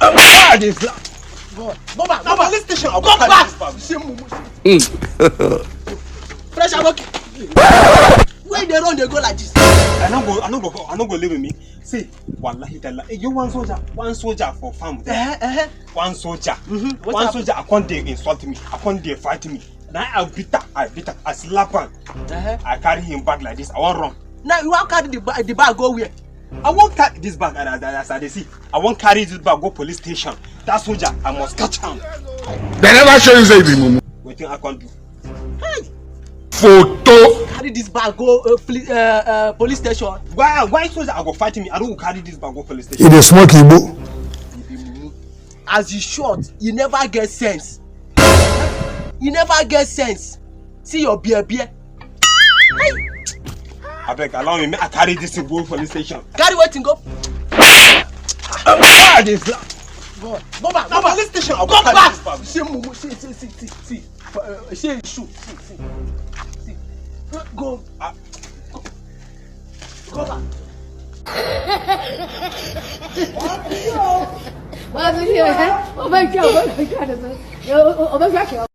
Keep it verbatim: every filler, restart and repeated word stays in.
Ah, dey fla- Go back, go back. Police station. Go back. Fresh Aboki. Where you dey run dey go like this? I no go, I no go, I no go live with me. See, wallahi tala. You one soldier, one soldier for farm there. Uh-huh, uh-huh. One soldier. Mm-hmm. One soldier, I come dey insult me. I come dey fight me. Now I beat am, I beat am, I slap am. Uh-huh. I carry him bag like this. I wan run. Now you wan carry the, ba- the bag go where? I wan carry this bag as, as, as I dey see. I wan carry this bag go police station. That soldier, I must catch am. They never show you say you be mumu. Wetin I come do? Hey! Photo. Carry this bag go uh, poli- uh, uh, police station. Why, why soldier I go fight me? I no go carry this bag go police station. You dey smoke igbo. As you short, you never get sense. You never get sense. See your beer beer. Abeg, allow me, make I carry this thing go police station. Carry wetin go? Ah, dey fla- Go back, go back. Police station. Go back. See mumu, see, see, see, see, see. Uh, see shoe, see, see, see. Go. Ah. Go back. What's in here? Oh my God, oh my God. Oh my God.